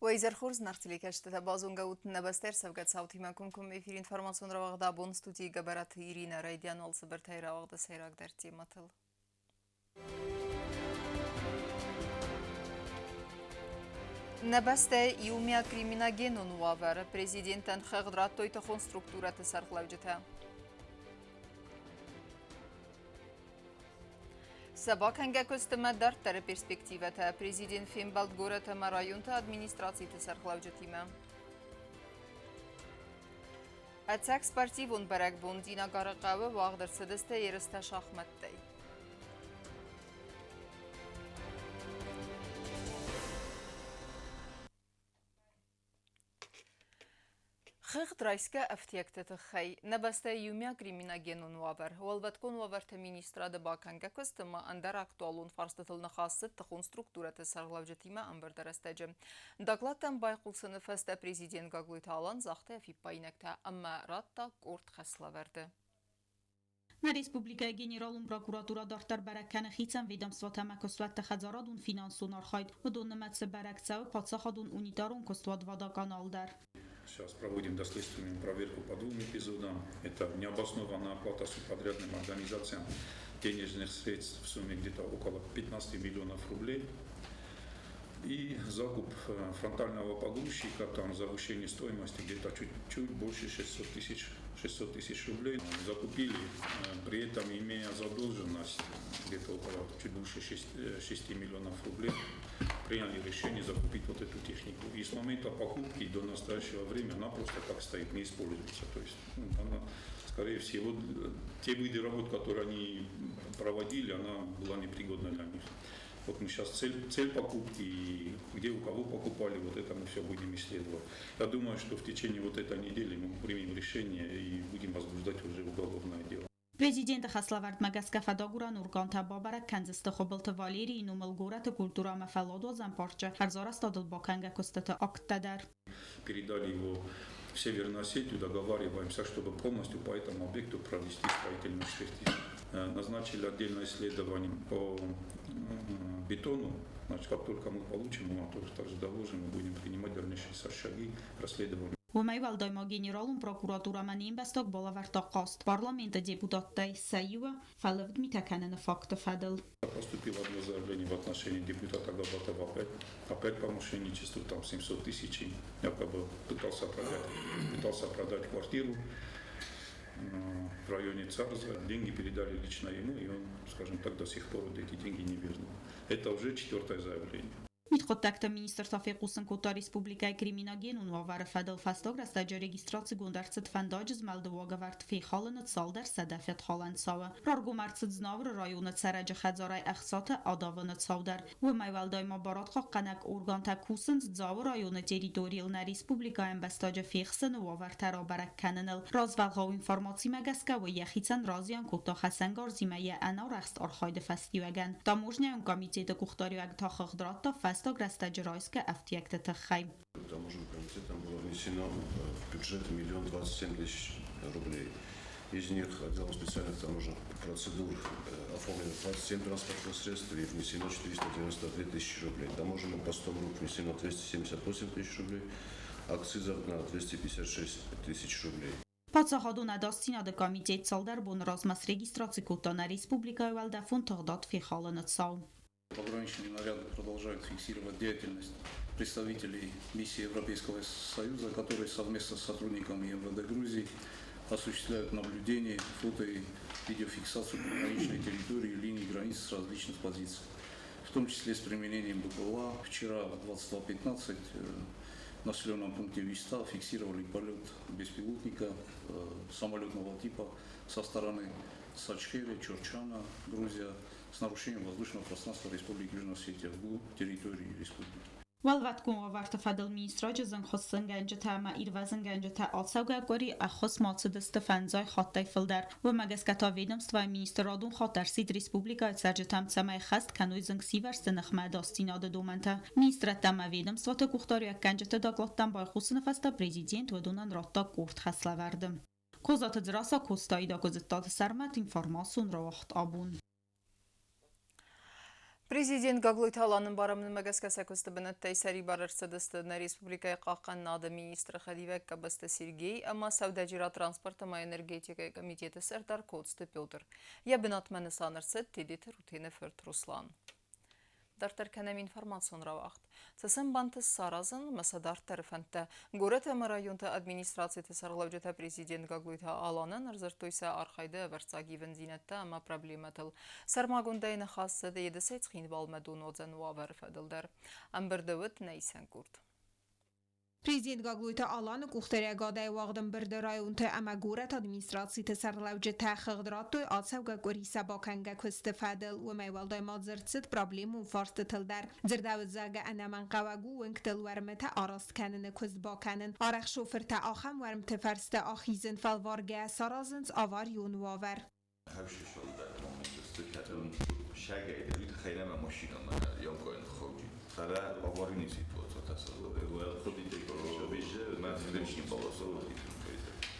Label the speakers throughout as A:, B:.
A: Уӕ изӕр хорз, нӕ телекӕсджытӕ, базонгӕ ут нӕ бӕстӕ ӕрцӕугӕ цаутимӕ комкоммӕ эфир информацион рауагъд абон студийы Гӕбӕраты Иринӕ. Райдиан уал цыбыртӕй рауагъды сӕйрагдӕр темӕтыл. Нӕ бӕстӕйы иумиаг криминогенон уавӕры президентӕн хыгъд радтой тыхон структурӕты сӕргълӕуджытӕ. Сӕ бакӕнгӕ куыстмӕ дарддӕры перспективӕтӕ президент фембӕлд горӕт ӕмӕ районты администрациты сӕргълӕуджытимӕ. Ӕцӕг спортивон бӕрӕгбон Динагары хъӕуы уагъд ӕрцыдысты ерыстӕ шахмӕттӕй. Хыгъд райсгӕ ӕфтиӕгты тыххӕй нӕ бӕстӕйы иумиаг криминогенон уавӕр, Уӕлвӕткон уавӕрты министрады бакӕнгӕ куыст ӕмӕ ӕндӕр актуалон фарстытыл ныхас цыд тыхон структурӕты сӕргълӕуджытимӕ ӕмбырды рӕстӕджы. Докладтӕм байхъусыны фӕстӕ президент Гаглойты Алан загъта фиппаинӕгтӕ ӕмӕ радта къорд хӕслӕвӕрды.
B: Нӕ республикӕйы Генералон прокуратурӕ дарддӕр бӕрӕг кӕны хицӕн ведомствотӕ ӕмӕ куыстуӕтты хӕдзарадон-финансон архайд, уыдон нымӕцы бӕрӕг цӕуы паддзахадон унитарон куыстуат «Водоканал» дӕр.
C: Сейчас проводим доследственную проверку по двум эпизодам. Это необоснованная оплата субподрядным организациям денежных средств в сумме где-то около 15 миллионов рублей. И закуп фронтального погрузчика, там завышение стоимости где-то чуть-чуть больше 600 тысяч рублей. Закупили, при этом имея задолженность где-то около чуть больше 6 миллионов рублей, приняли решение закупить вот эту технику. И с момента покупки до настоящего времени она просто так стоит, не используется. То есть, ну, она, скорее всего, те виды работ, которые они проводили, она была непригодна для них. Вот мы сейчас цель покупки и где у кого покупали, вот это мы все будем исследовать. Я думаю, что в течение вот этой недели мы примем решение и будем возбуждать уже уголовное дело.
B: Президенты хӕслӕвӕрдмӕ гӕсгӕ фӕдагурӕн органтӕ бабӕрӕг кӕндзысты Хуыбылты Валерийы номыл горӕты культурӕ ӕмӕ фӕлладуадзӕн парчы хӕрзарӕзтадыл бакӕнгӕ куыстыты акттӕ дӕр.
C: Передали его в Северную Осетию, договариваемся, чтобы полностью по этому объекту провести строительную экспертизу. Назначили отдельное исследование по бетону. Значит, как только мы получим, мы вам тоже также доложим и будем принимать дальнейшие шаги расследования.
B: Уымӕй уӕлдай ма Генералон прокуратурӕмӕ не мбӕстаг балӕвӕрдта хъаст парламенты депутаттӕй сӕ иуы фӕлывд митӕ кӕныны факты фӕдыл.
C: Поступило одно заявление в отношении депутата Габатова опять по мошенничеству, там 700 тысяч, якобы пытался продать квартиру в районе Царза. Деньги передали лично ему, и он, скажем так, до сих пор вот эти деньги не вернул. Это уже четвертое заявление.
B: Мидхъуыддӕгты министр та фехъусын кодта республикӕйы криминогенон уавӕры фӕдыл фӕстаг рӕстӕджы регистрацигонд ӕрцыд фӕндаджы змӕлды уагӕвӕрд фехалыны цалдӕр сӕдӕ фетхалӕн цауы. Раргом ӕрцыд Знауыры районы цӕрӕджы хӕдзарӕй ӕхцатӕ адавыны цау дӕр. Уымӕй уӕлдай ма барадхъахъхъӕнӕг органтӕ кусынц Дзауы районы территорийыл нӕ республикӕйы ӕмбӕстаджы фехсыны уавӕртӕ рабӕрӕг кӕныныл. Развӕлгъау информацимӕ гӕсгӕ уый йӕхицӕн разиан кодта хӕцӕнгарзимӕ йӕ ӕнарӕхст архайды фӕстиуӕгӕн. Таможнӕйон комитеты къухдариуӕг та хыгъд радта фӕстаг рӕстӕджы райсгӕ ӕфтиӕгты тыххӕй.
D: Таможенным комитетом было внесено в бюджет 1 027 000 рублей. Из них отделом специальных таможенных процедур оформлено 27 транспортных средств и внесено 492 тысячи рублей. Таможенным постом РУП внесено 278 тысяч рублей, акцизов на 256 тысяч рублей.
B: Паддзахадон ӕдасдзинады комитет цалдӕр боны размӕ срегистраци кодта нӕ республикӕйы уӕлдӕфон тыгъдад фехалыны цау.
E: Пограничные наряды продолжают фиксировать деятельность представителей миссии Европейского Союза, которые совместно с сотрудниками МВД Грузии осуществляют наблюдение, фото и видеофиксацию пограничной территории линии границ с различных позиций, в том числе с применением БПЛА. Вчера в 22.15 в населенном пункте Виста фиксировали полет беспилотника самолетного типа со стороны Сачхере, Чорчана, Грузия, с нарушением воздушного пространства Республики Южная Осетия вглубь территории республики.
B: Уӕлвӕткон уавӕрты фӕдыл министраджы зынгхуыссынгӕнджытӕ ӕмӕ ирвӕзынгӕнджытӕ ацӕугӕ къуыри ӕххуысмӕ ацыдысты фӕндзай хаттӕй фылдӕр. Уымӕ гӕсгӕ та ведомствойы министр радон хатт ӕрсидт республикӕйы цӕрджытӕм, цӕмӕй хӕст кӕной зынгсивӕрзты ныхмӕ ӕдасдзинады домӕнтӕ. Министрӕдтӕ ӕмӕ ведомствоты къухдариуӕггӕнджыты докладтӕм байхъусыны фӕстӕ президент уыдонӕн радта къорд хӕслӕвӕрды. Козаты Дзыраса, Костайы Дакуыдзыдтаты Сӕрмӕт, информацион рауагъд абон.
A: Президент Гаглойты Аланы барамындмӕ гӕсгӕ сӕ куысты бынӕттӕй сӕрибар ӕрцыдысты нӕ республикӕйы хъахъхъӕнынады министры хӕдивӕг Къӕбысты Сергей ӕмӕ сӕудӕджерад, транспорт ӕмӕ энергетикӕйы комитеты сӕрдар Коцты Петр. Йӕ бынатмӕ нысан ӕрцыд Тедеты Рутены фырт Руслан. Дарддӕр кӕнӕм информацион рауагъд. Цы сын бантыст саразын ӕмӕ сӕ дарддӕры фӕндтӕ. Горӕты ӕмӕ районты администрациты сӕргълӕуджытӕ президент Гаглойты Аланӕн ӕрдзырдтой сӕ архайды ӕвӕрццаг ивындзинӕдтӕ ӕмӕ проблемӕтыл. Сӕрмагондӕй ныхас цыд Едысӕй Цхинвалмӕ донуадзӕн уавӕры фӕдыл дӕр. Ӕмбырды уыд нӕ исӕн къорд.
F: Президент Гаглойты Аланы къухдариуӕгадӕй уагъд ӕмбырды районты ӕмӕ горӕты администрациты сӕргълӕуджытӕ хыгъд радтой ацӕугӕ къуыри сӕ бакӕнгӕ куысты фӕдыл. Уымӕй уӕлдай ма дзырд цыд проблемон фарстытыл дӕр. Дзырдӕуыд, зӕгъгӕ, ӕнӕмӕнгхъӕуӕг у уынгтыл уӕрмытӕ араст кӕныны куыст бакӕнын. Арӕх шофыртӕ ахӕм уӕрмты фӕрсты ахизын фӕлваргӕйӕ саразынц аварион уавӕр.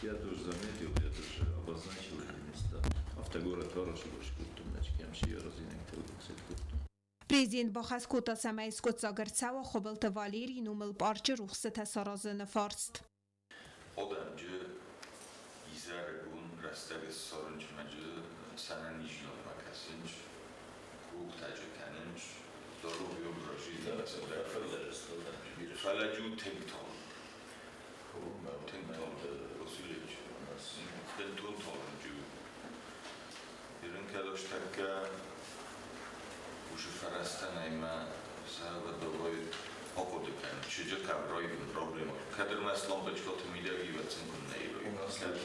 G: Я тоже заметил, я тоже обозначил эти места. Автогород
F: Президент бахӕс кодта, цӕмӕй скъуыддзаг ӕрцӕуа Хуыбылты Валерийы номыл парчы рухсытӕ саразыны фарст.
H: Адӕмджы изӕрыгон рӕстӕг ссарынчмӕджы сӕнӕниздзинадмӕ кӕсынч, кругтӕджы кӕнынч, здоровый образ жизни. Фӕлӕ джу тынг тагъд. Тынг тагъд, Васильевич. Бынтон тагъд джу. Ерын кӕд ӕстӕккӕ уышы фӕрӕзтӕн ӕмӕ сӕ давай ахъуыды кӕн, чызджы райвын проблема. Кӕд ӕрмӕст лампочкӕты мидӕг ивӕцын куыннӕ ивой. Кӕд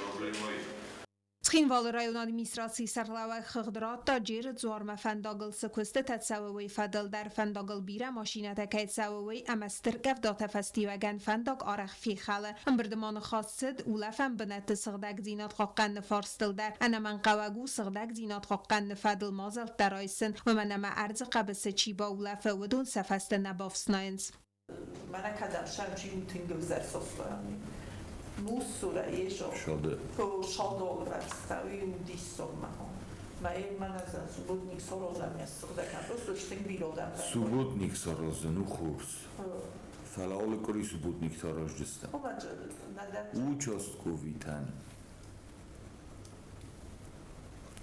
H: проблема.
F: Цхинвалы районы администрацийы сӕргълӕууӕг хыгъд радта Джеры дзуармӕ фӕндагыл цы куыстытӕ цӕуы, уый фӕдыл дӕр. Фӕндагыл бирӕ машинӕтӕ кӕй цӕуы, уый ӕмӕ стыр къӕвдатӕ фӕстиуӕгӕн фӕндаг арӕх фехӕлы. Ӕмбырды ма ныхас цыд улӕфӕн бынӕтты сыгъдӕгдзинад хъахъхъӕныны фарстыл дӕр. Ӕнӕмӕнгхъӕуӕг у сыгъдӕгдзинад хъахъхъӕныны фӕдыл мадзӕлттӕ райсын, уымӕн ӕмӕ ӕрдзы хъӕбысы чи баулӕфы, уыдон сӕ фӕстӕ нӕ бафснайынц.
I: Мӕнӕ кӕдӕм чи у тынг ӕвзӕр состояние. Муссура ежо. Шадолвӕрстӕ, уый у диссаг мӕ. Ма мӕнӕ субботник сорозӕм сыгъдӕг, просто тынг бирӕ.
H: Субботник саразын у хорз. Фӕлӕ алы къуыри субботник сараздзыстӕм. Участковитӕн.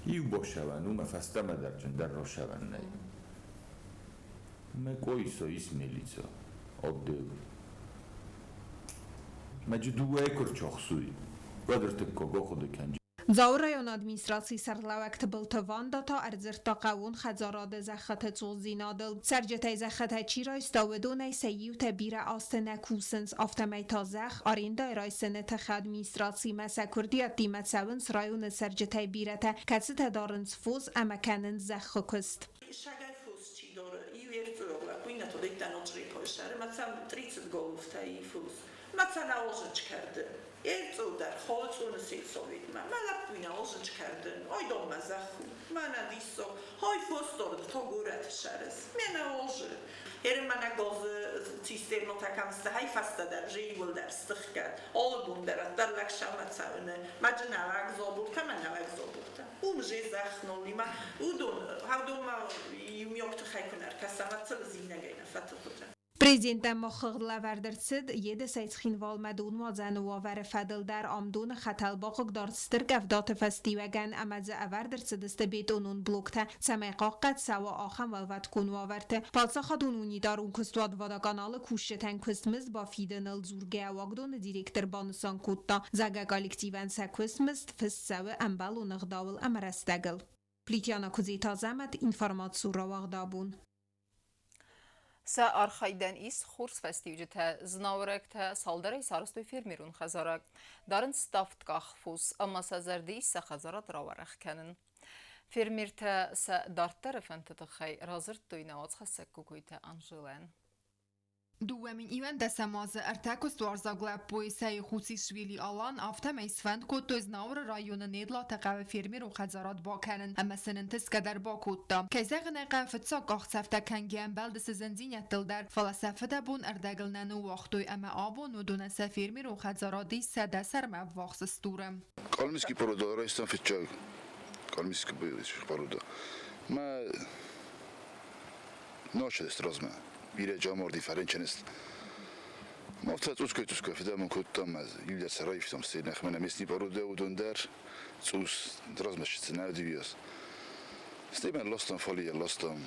H: Иу башӕвӕн у, мӕ фӕстӕмӕ дӕр чындӕр рашӕвӕн нӕй. Мӕ къойса ис милица. Отдел. Мӕджы дыууӕ куы рчахсуй, уӕд ӕртыккаг ахъуыды кӕн.
F: Дзауы районы администрацийы сӕргълӕууӕг Тыбылты Ванда та ӕрдзырдта хъӕууон хӕдзарады зӕххыты цъусдзинадыл. Цӕрджытӕй зӕххытӕ чи райста, уыдонӕй сӕ иутӕ бирӕ азты нӕ кусынц, афтӕмӕй та зӕхх арендӕйы райсыны тыххӕй администрацимӕ сӕ куырдиӕттимӕ цӕуынц районы цӕрджытӕй бирӕтӕ, кӕцытӕ дарынц фос ӕмӕ кӕнынц зӕххы куыст.
I: Сагӕй фос чи дары, иу ӕрцъорог иннӕ 30 голов та и фос. Ма наложечкерден. Erцъодар холцъоны сельсоветмӕ. Ма лаппуйна ложечкерден. Ой домма заху. Ма на диссо. Хой фосторд то горӕт шарес. Ме наложи. Ерын мӕнӕ газы цистернотӕ кӕм сты, хай фӕстӕдӕр жиуылдӕр стыхгӕд. Алы бон дӕр ӕддӕрлӕг сӕумӕ цӕуыны. Маджы нӕуӕг забуртӕ, ма нӕуӕг забуртӕ. Ум же зӕхх нолима. Удон, хавдон ма иумиаг тыхӕй куы ӕркӕсӕм, ӕцӕг зинагӕй нӕ фӕтыхуытӕ.
F: Президенттӕн ма хыгъд лӕвӕрд ӕрцыд Едысӕй Цхинвалмӕ донуадзӕны уавӕры фӕдыл дӕр. Ам доны хӕтӕл бахъыгдард стыр къӕвдаты фӕстиуӕгӕн ӕмӕ дзы ӕвӕрд ӕрцыдысты бетонон блоктӕ, цӕмӕй хъахъхъӕд цӕуа ахӕм уӕлвӕткон уавӕрты. Паддзахадон унитарон куыстуат «Водоканал»-ы кусджытӕн куыстмызд бафидыныл дзургӕйӕ уагдоны директор банысан кодта, зӕгъгӕ, коллективӕн сӕ куыстмызд фыст цӕуы ӕмбӕлон ӕгъдауыл ӕмӕ рӕстӕгыл. Плитяна Куыдзеты Азӕмӕт, информацион рауагъд «Абон».
A: Сӕ архайдӕн ис хорз фӕстиуджытӕ. Знауырӕгтӕ цалдӕрӕй сарӕзтой фермерон хӕдзарад. Дарынц ставдкъах фос ӕмӕ сӕ зӕрды ис сӕ хӕдзарад рауӕрӕх кӕнын. Фермертӕ сӕ дарддӕры фӕндты тыххӕй радзырдтой нӕ уацхӕссӕг Кокойты Анжелӕн.
J: 2011 азы ӕртӕ куыстуарзаг лӕппуйы Хуцишвили Алан афтӕмӕй сфӕнд кодтой Знауыры районы Недлаты хъӕуы фермерон хӕдзарад бакӕнын ӕмӕ сын ӕнтысгӕ дӕр бакодта. Кӕй зӕгъын ӕй хъӕуы, фыццаг къахдзӕфтӕ кӕнгӕ ӕмбӕлдысты зындзинӕдтыл дӕр, фӕлӕ сӕ фыдӕбон ӕрдӕгыл нӕ ныууагътой ӕмӕ абон уыдонӕн сӕ фермерон хӕдзарад ис 100 сӕрмӕ ӕввахс стуры.
K: Калмийский порода райстам фыццаг. Калмийский порода. Ма Ночы размӕ. Бирӕ джаморди фӕрынчын сты. Афтӕ цъусгай-цъусгай фыдӕбон кодтам, ӕз иу дӕр сӕ раивтам, стӕй нӕхимӕ нӕ местни пародӕ уыдон дӕр цъус размӕ нӕ уыди. Стӕй мӕ ластам, фалейӕ ластам.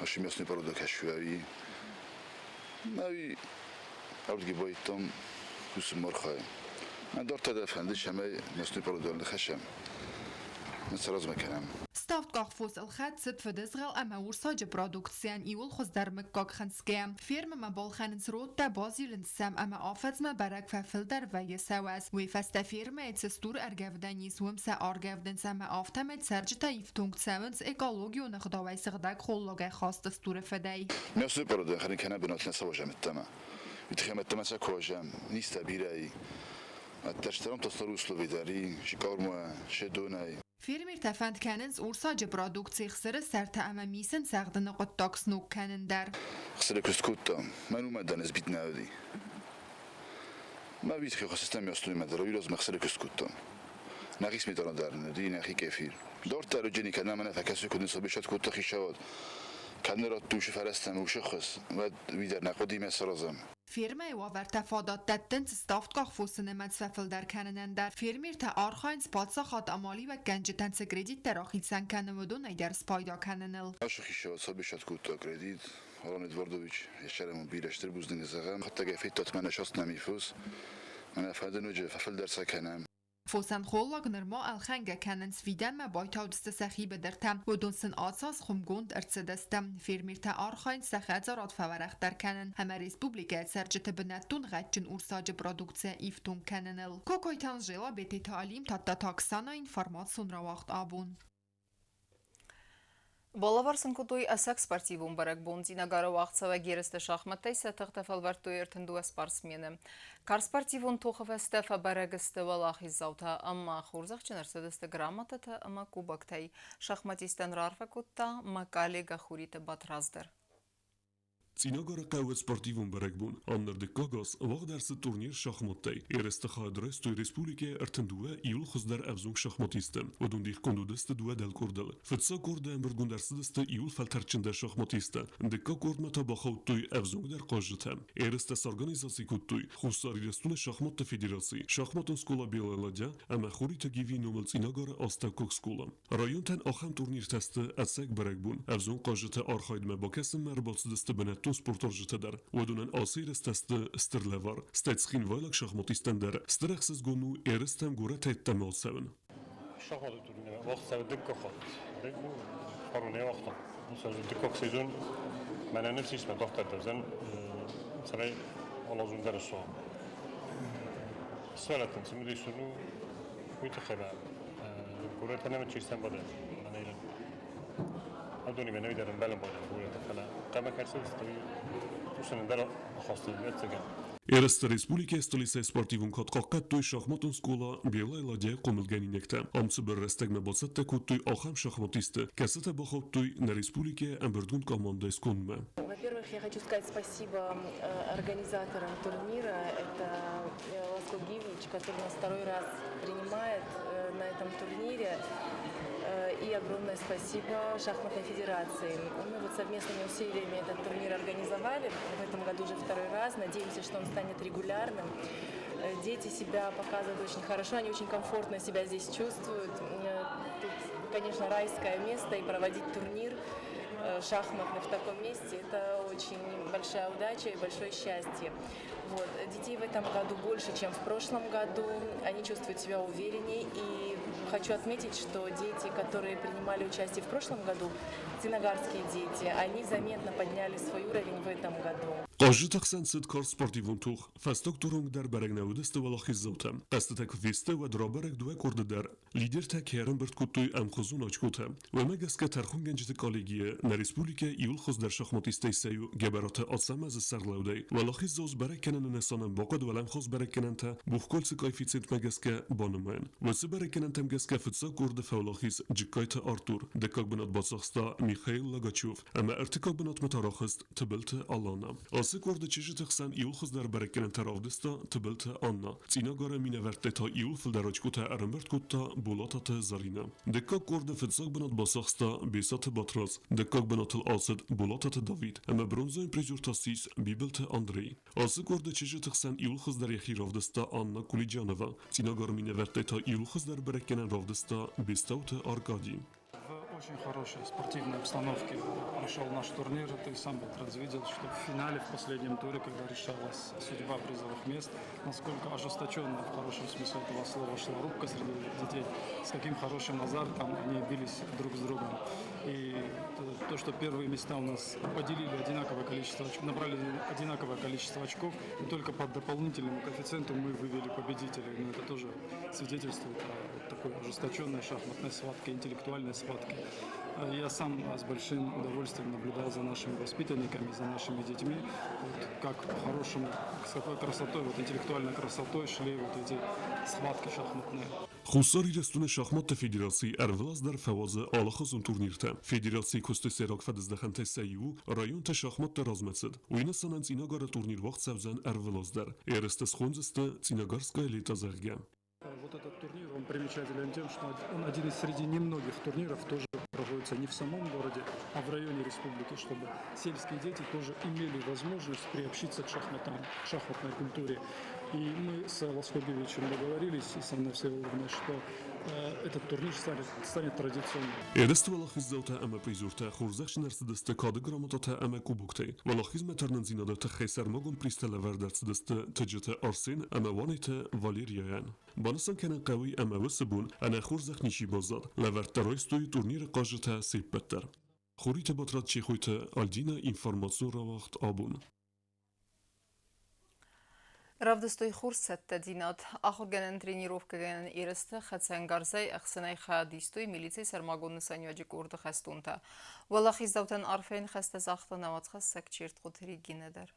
K: Аш местный порода кӕсуӕви. Мӕ ардги байттам кусы мархай. Мӕ дарддӕр дӕр фӕнды, цӕмӕй местный порода ныхӕсӕм. Мӕ сӕ размӕ кӕнӕм.
J: Ставдкъах фос ӕлхӕд цыд фыдызгъӕл ӕмӕ урсаджы продукцийӕн иууыл хуыздӕр мыггаг хынцгӕйӕ. Фермӕмӕ балхӕнынц родтӕ, базилынц сӕм ӕмӕ афӕдзмӕ бӕрӕг фӕфылдӕр вӕййы сӕ уӕз. Уый фӕстӕ фермӕйы цы стур ӕргӕвдӕн ис, уым сӕ аргӕвдынц ӕмӕ афтӕмӕй цӕрджытӕ ифтонг цӕуынц экологион ӕгъдауӕй сыгъдӕг холлагӕй хаст стуры фыдӕй.
K: Мясной порода хӕрын кӕнӕ бынат нӕ савазӕм ӕддӕмӕ. Уый тыххӕй ӕддӕмӕ сӕ куы уазӕм, низтӕ бирӕ и. Ӕддӕстӕрон тостар условий дӕр и, шикъормӕ, ше донӕй.
J: Фермертӕ фӕнд кӕнынц урсаджы продукци хсыры сӕртӕ ӕмӕ мисын цӕгъдыны хъуыддаг сног кӕнын дӕр.
K: Хсыры куыст кодта, мӕн уымӕ дӕр ӕз нӕ уыди. Мӕ витхи хосистӕм ястуймӕ дӕр уый размӕ хсыры куыст кодтам. Нӕхи сметана дӕр нын уыди, нӕхи кефир. Дарддӕр уыджыни кӕд нӕ мӕнӕ фӕкӕсы, куыд нын собесад кодта хицауад. Кӕд нӕ радтой уыцы фӕрӕзтӕм уыцы ххуыс, уӕд уый дӕр нӕ хъуыдимӕ саразӕм.
J: Фермӕйы уавӕртӕ фадат дӕттынц ставдкъах фосы нымӕц фӕфылдӕр кӕнынӕн дӕр. Фермертӕ архайынц паддзахад амалиуӕггӕнджытӕн цы кредиттӕ рахицӕн кӕны, уыдонӕй дӕр спайда кӕныныл.
K: Ацы хицауад собесад кодта кредит. Арон Эдвардович, ссарӕм бирӕ стыр бузныг зӕгъӕм. Хаттӕгӕй федтат мӕнӕ састнӕм фос. Мӕнӕ фӕдӕнуджы фӕфылдӕр сӕ кӕнӕм.
J: Фосӕн холлаг нырма ӕлхӕнгӕ кӕнынц, фидӕнмӕ байтаудысты сӕхи быдыртӕ. Уыдон сын ацаз хуымгонд ӕрцыдысты. Фермертӕ архайынц сӕ хӕдзарад фӕуӕрӕхдӕр кӕнын ӕмӕ республикӕйы цӕрджыты бынӕттон гъӕдджын урсаджы продукцийӕ ифтонг кӕныныл. Кокойты Анжела, Бететы Алим, Тадтаты Оксана, информацион рауагъд абон.
A: Балӕвар сын кодтой ӕцӕг спортивон бӕрӕгбон. Цъинагары уагъдцӕуӕг ерыстӕ шахмӕттӕй сӕ тыхтӕ фӕлвӕрдтой 32 спортсмены. Карз спортивон тохы фӕстӕ фӕбӕрӕг сты уӕлахиздзаутӕ ӕмӕ хорзӕхджын ӕрцыдысты грамотӕтӕ ӕмӕ кубоктӕй. Шахматисттӕн раарфӕ кодта мӕ коллегӕ Хуриты Батрадз дӕр.
L: Цъинагары хъӕуы спортивон бӕрӕгбон. Ам дыккаг аз уагъд ӕрцыд турнир шахматтӕй. Ерысты хайад райстой республикӕйы 32 иууыл хуыздӕр ӕвзонг шахматисты. Уыдон дихгонд уыдысты дыууӕ дӕлкъордыл. Фыццаг къорды ӕмбырдгонд ӕрцыдысты иууыл фӕлтӕрдджындӕр шахматисттӕ. Дыккаг къордмӕ та бахаудтой ӕвзонгдӕр хъазджытӕ. Ерыстӕ сорганизаци кодтой Хуссар Ирыстоны шахматты федераци, шахматон скъола «Белая ладья» ӕмӕ Хуриты Гивийы номыл Цъинагары астӕуккаг скъола. Районтӕн ахӕм турниртӕ сты ӕцӕг бӕрӕгбон. Ӕвзонг хъазджыты архайдмӕ бакӕсынмӕ ӕрбацыдысты бынӕттон спортуарзджытӕ дӕр. Уыдонӕн ацы ерыстӕ сты стыр лӕвар. Стӕй цхинвайлаг шахматисттӕн дӕр стыр ӕхсызгон у ерыстӕм горӕтӕй ӕддӕмӕ ацӕуын.
M: Шахматы турнир уагъд цӕуы дыккаг хатт. Фарон не уагътам. Дыккаг сезон мӕнӕ ныфс ис, мӕ дарддӕр дӕр уыдзӕн, цӕмӕй алазон дӕр ссуа. Сывӕллӕттӕн цымыдисон у, уый тыххӕй мӕ горӕтӕн ӕмӕ чи сӕмбӕлы, мӕнӕ адонимӕ нӕуи дӕр ӕмбӕлын байдайы горӕты, фӕлӕ хъӕмӕ кӕй ӕрцыдысты, уый уыцы ӕндӕр ахасты, ӕвӕццӕгӕн.
L: Ерысты республикӕйы столицӕйы спортивон кад хъахъхъӕдтой шахматон скъола «Белая ладья» хъомылгӕнинӕгтӕ. Ам цыбыр рӕстӕгмӕ бацӕттӕ кодтой ахӕм шахматистты, кӕцытӕ бахаудтой нӕ республикӕйы ӕмбырдгонд командӕйы скондмӕ.
N: Во-первых, я хочу сказать спасибо организаторам турнира. Это Ласко Гивич, который нас второй раз принимает на этом турнире. И огромное спасибо Шахматной Федерации. Мы вот совместными усилиями этот турнир организовали. В этом году уже второй раз. Надеемся, что он станет регулярным. Дети себя показывают очень хорошо, они очень комфортно себя здесь чувствуют. Тут, конечно, райское место, и проводить турнир шахматный в таком месте – это очень большая удача и большое счастье. Вот. Детей в этом году больше, чем в прошлом году. Они чувствуют себя увереннее. И хочу отметить, что дети, которые принимали участие в прошлом году, цинагарские дети, они заметно подняли свой уровень в этом году.
L: Хъазджыты хсӕн цыд карз спортивон тох. Фӕстаг туры онг дӕр бӕрӕг нӕ уыдысты уӕлахиздзаутӕ. Хъӕзтытӕ куы фесты, уӕд рабӕрӕг дыууӕ къорды дӕр. Лидертӕ кӕй ӕрӕмбырд кодтой ӕмхуызон очкотӕ. Уымӕ гӕсгӕ тӕрхонгӕнджыты коллегийы нӕ республикӕйы иууыл хуыздӕр шахматисттӕй сӕ иу Гӕбӕраты Ацӕмӕзы сӕргълӕудӕй уӕлахиздзау сбӕрӕг кӕныны нысанӕн бахъуыд уӕлӕмхас бӕрӕггӕнӕнтӕ бухгольцы коэффициентмӕ гӕсгӕ банымайын. Уыцы бӕрӕггӕнӕнтӕм гӕсгӕ фыццаг къорды фӕуӕлахиз Джыккайты Артур, дыккаг бынат бацахста Михаил Логачев ӕмӕ ӕртыккаг бынатмӕ та рахызт Тыбылты Алана. Ацы къорды чызджыты хсӕн иууыл хуыздӕр бӕрӕггӕнӕнтӕ равдыста Тыбылты Анна. Цъинагары минӕвӕрттӕй та иууыл фылдӕр очкотӕ ӕрӕмбырд кодта Болататы Зӕринӕ. Дыккаг къорды фыццаг бынат бацахста Бесаты Батрадз, дыккаг бынатыл ацыд Болататы Давид ӕмӕ бронзӕйон призер та ссис Бибылты Андрей. Ацы къорды чызджыты хсӕн иууыл хуыздӕр йӕхи равдыста Анна Кулиджанова. Цъинагары минӕвӕрттӕй та иууыл хуыздӕр бӕрӕггӕнӕн равдыста Бестауты Аркади.
O: В очень хорошей спортивной обстановке прошел наш турнир. Ты сам, Батрадз, видел, что в финале, в последнем туре, когда решалась судьба призовых мест, насколько ожесточенно, в хорошем смысле этого слова, шла рубка среди детей, с каким хорошим азартом они бились друг с другом. И то, что первые места у нас поделили одинаковое количество очков, набрали одинаковое количество очков, и только по дополнительному коэффициенту мы вывели победителей. Но это тоже свидетельствует о такой ожесточенной шахматной схватке, интеллектуальной схватке. Я сам с большим удовольствием наблюдал за нашими воспитанниками, за нашими детьми, вот как хорошему, с какой красотой, вот интеллектуальной красотой шли вот эти схватки шахматные.
L: Хуссар Ирыстоны шахматты федераци ӕрвылаз дӕр фӕуадзы алыхуызон турниртӕ. Федерацийы куысты сӕйраг фӕдыздӕхӕнтӕй сӕ иу районты шахматты размӕцыд. Уый нысанӕн Цъинагары турнир уагъд цӕудзӕн ӕрвылаз дӕр. Ерысты схондзысты Цъинагарское лето, зӕгъгӕ.
O: Вот этот турнир, он примечателен тем, что он один из среди немногих турниров тоже проводится не в самом городе, а в районе республики, чтобы сельские дети тоже имели возможность приобщиться к шахматам, к шахматной культуре. И мы с Ласко Гивичем договорились, и с Анной Всеволодовной, что этот турнир станет традиционным.
L: Ерысты уӕлахиздзаутӕ ӕмӕ призертӕ хорзӕхджын ӕрцыдысты кады грамотатӕ ӕмӕ кубоктӕй. Уӕлахизмӕ тырнындзинады тыххӕй сӕрмагонд призтӕ лӕвӕрд ӕрцыдысты Тыджыты Арсен ӕмӕ Уанеты Валерияйӕн. Банысан кӕнын хъӕуы ӕмӕ уыцы бон ӕнӕ хорзӕх ничи баззад, лӕвӕрттӕ райстой турниры хъазджытӕ се ппӕт дӕр. Хуриты Батрадз Чехойты Альдина информацион рауагъд абон.
A: Равдыстой хорз цӕттӕдзинад. Ахуыргӕнӕн тренировкӕгӕнӕн ерысты хӕцӕнгарзӕй ӕхсынӕй хайад истой милицийы сӕрмагонд нысаниуӕджы къорды хӕстонтӕ. Уӕлахиздзаутӕн арфӕйы ныхӕстӕ загъта нӕ уацхӕссӕг Чертхъоты Регинӕ дӕр.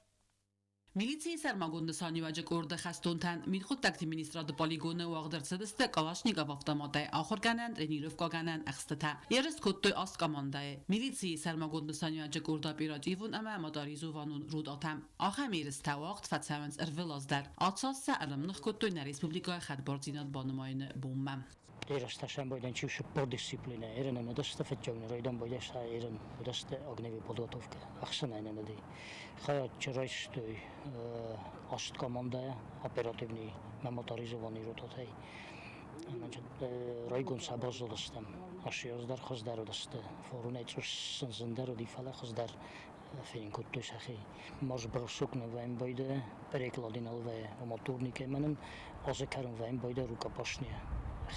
P: Милицийы сӕрмагонд нысаниуӕджы къорды хӕстонтӕн мидхъуыддӕгты министрады полигоны уагъд ӕрцыдысты Калашников автоматӕй ахуыргӕнӕн тренировкӕгӕнӕн ӕхстытӕ. Ерыс кодтой аст командӕйы. Милицийы сӕрмагонд нысаниуӕджы къорды оперативон ӕмӕ моторизованон ротатӕ. Ахӕм ерыстӕ уагъд фӕцӕуынц ӕрвылаз дӕр. Ацаз сӕ ӕрӕмных кодтой нӕ республикӕйы хӕдбардзинад банымайыны бонмӕ.
Q: Ерыстӕ сӕмбӕлдӕн чи цыппор дисциплинӕ ерын ӕмӕ дӕсты фыццаг райдам байдайста ерын дӕсты огневой подготовка ӕхсӕнӕй хайад райстой аст командӕйӕ оперативный ӕмӕ моторизованный ротатӕй. Значит, райгонд сӕ баззадыстӕм. Ацы дӕр хуыздӕр уыдысты. Форунӕй цъус сын зындӕр уыди, фӕлӕ хуыздӕр фенын кодтой сӕхи. Марш-бросок вӕм байда, перекладина вӕ ома турникӕй мӕнӕн азы кӕрон вӕм байда рукопашные.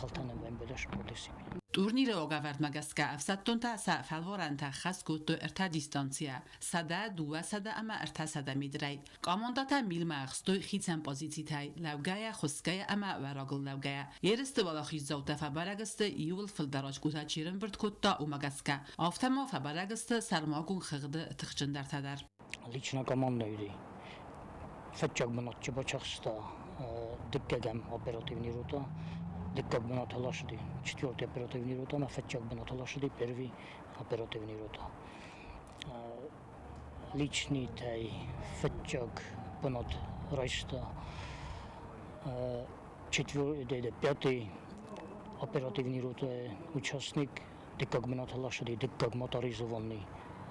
Q: Хӕлтӕнӕн вӕм байда спорт дисциплина.
P: Турниры уагӕвӕрдмӕ гӕсгӕ ӕфсӕддонтӕ сӕ фӕлварӕнтӕ ӕххӕст кодтой ӕртӕ дистанцийӕ: 100, 200 ӕмӕ 300 метрӕй. Командӕтӕ милмӕ ӕхстой хицӕн позицитӕй: лӕугӕйӕ, хуысгӕйӕ ӕмӕ уӕрагыл лӕугӕйӕ. Ерысты уӕлахиздзаутӕ фӕбӕрӕг сты, иууыл фылдӕр очкотӕ чи ӕрӕмбырд кодта, уымӕ гӕсгӕ. Афтӕ ма фӕбӕрӕг сты сӕрмагонд хыгъды тыхджындӕртӕ дӕр.
Q: Лично команда уыди. Фыццаг бынат чи бацахста дыккӕгӕм оперативный рота, дыккаг бынаты ласыди четвертый оперативный рота ӕмӕ фыццаг бынаты ласыди первый оперативный рота. Личныйтӕй фыццаг бынат райста четвертый, пятый оперативный рота участник, дыккаг бынаты ласыди дыккаг моторизованный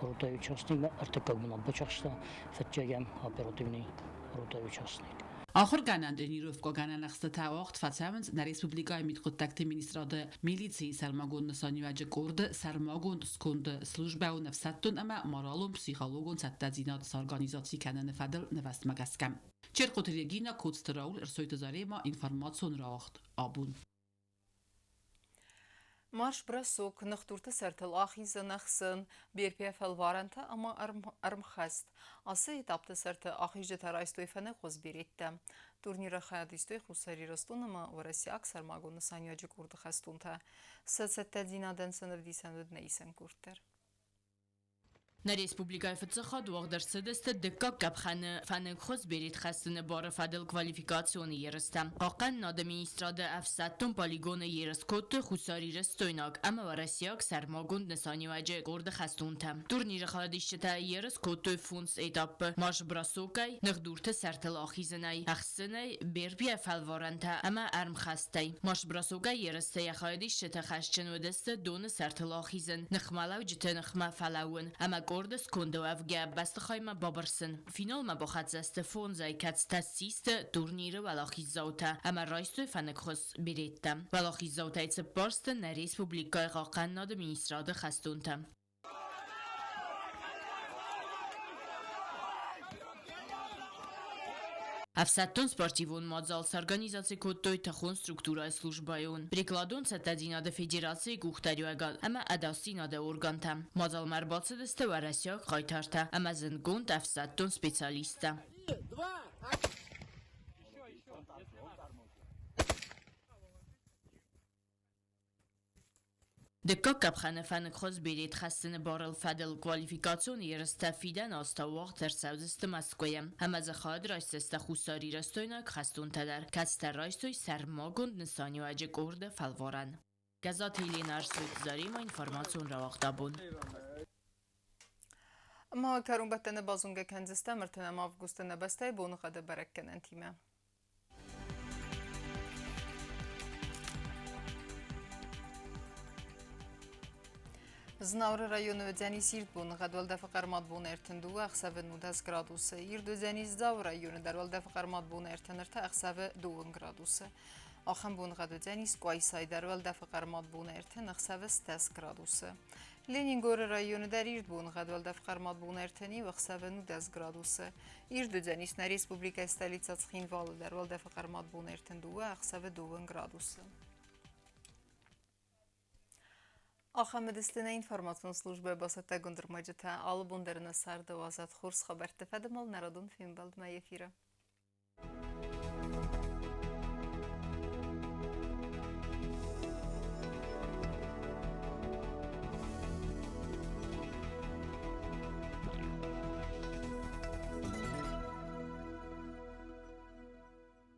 Q: ротайы участник, ӕртыккаг бынат бацахста фыццӕгӕм оперативный ротайы участник.
P: Ахуыргӕнӕн тренировкӕгӕнӕн ӕхстытӕ уагъд фӕцӕуынц нӕ республикӕйы мидхъуыддӕгты министрады милицийы сӕрмагонд нысаниуӕджы къорды сӕрмагонд сконды службӕон ӕфсӕддон ӕмӕ моралон-психологон цӕттӕдзинад сорганизаци кӕныны фӕдыл нывӕзтмӕ гӕсгӕ. Черкъоты Регина, Коцты Рауль, Ӕрсойты Зарема, информацион рауагъд абон.
A: Марш-бросок, ныхдурты сӕртыл ахизын, ӕхсын, берпийӕ фӕлварӕнтӕ ӕмӕ ӕрмхӕст. Ацы этапты сӕрты ахизджытӕ райстой фӕныкгъуыз береттӕ. Турниры хайад истой Хуссар Ирыстон ӕмӕ уӕрӕсейаг сӕрмагонд нысаниуӕджы къорды хӕстонтӕ. Сӕ цӕттӕдзинадӕн сын ӕвдисӕн уыд нӕ исӕн къорд дӕр.
R: Нӕ республикӕйы фыццаг хатт уагъд ӕрцыдысты дыккаг къӕпхӕны фӕныкхуыз берет хӕссыны бары фӕдыл квалификацион ерыстӕ. Хъахъхъӕнынады министрады ӕфсӕддон полигоны ерыс кодтой хуссарирыстойнаг ӕмӕ уӕрӕсейаг сӕрмагонд нысаниуӕджы къорды хӕстонтӕ. Турниры хайадисджытӕ ерыс кодтой фондз этапы: марш-бросокӕй, ныхдурты сӕртыл ахизынӕй, ӕхсынӕй, бербийӕ фӕлварӕнтӕ ӕмӕ ӕрмхӕстӕй. Марш-бросокӕй ерысты йӕ хайадисджытӕ хӕсджын уыдысты доны сӕртыл ахизын, ныхмӕлӕуджыты ныхмӕ фӕлӕууын ӕмӕ къорды сконды уӕвгӕ бӕстыхаймӕ бабырсын. Финалмӕ бахӕццӕ сты фондзӕй, кӕцытӕ ссисты турниры уӕлахиздзаутӕ ӕмӕ райстой фӕныкхуыз береттӕ. Уӕлахиздзаутӕй цыппар сты нӕ республикӕйы хъахъхъӕнынады министрады хӕстонтӕ. Ӕфсӕддон-спортивон мадзал сорганизаци кодтой тыхон структурӕйы службӕйон, прикладон цӕттӕдзинады федерацийы къухдариуӕгад ӕмӕ ӕдасдзинады органтӕ. Мадзалмӕ ӕрбацыдысты уӕрӕсейаг хъайтартӕ ӕмӕ зындгонд ӕфсӕддон специалисттӕ. Дыккаг къӕпхӕны фӕныкхуыз берет хӕссыны барыл фӕдыл квалификацион ерыстӕ фидӕн азтӕ уагъд ӕрцӕудзысты Мӕскуыйы. Ӕмӕ дзы хайад райсдзысты хуссарирыстойнаг хӕстонтӕ дӕр, кӕцытӕ райстой сӕрмагонд нысаниуӕджы къорды фӕлварӕн. Гӕззаты Еленӕ Арсойты Заремӕ, информацион рауагъд абон.
A: Ма кӕронбӕттӕны базонгӕ кӕндзыстӕм 30 августы нӕ бӕстӕйы боныгъӕды бӕрӕггӕнӕнтимӕ. Знауыры районы уыдзӕнис ирд боныгъӕд, уӕлдӕфы хъӕрмад бон 32, ӕхсӕвы 19 градусы. Ирд уыдзӕнис Дзауы районы дӕр, уӕлдӕфы хъӕрмад бон 33, ӕхсӕвы 2 градусы. Ахӕм боныгъӕд уыдзӕнис Къуайсайы дӕр, уӕлдӕфы хъӕрмад бон 30, ӕхсӕвы 10 градусы. Ленингоры районы дӕр ирд боныгъӕд, уӕлдӕфы хъӕрмад бон 31, ӕхсӕвы 19 градусы. Ирд уыдзӕнис нӕ республикӕйы столицӕ Цхинвалы дӕр, уӕлдӕфы хъӕрмад бон 32, ӕхсӕвы 2 градусы. Ахӕм уыдысты нӕ информацион службӕйы бацӕттӕгонд ӕрмӕджытӕ. Алы бон дӕр нӕ царды уадзӕд хорз хабӕртты фӕдыл народон фембӕлдмӕ эфиры.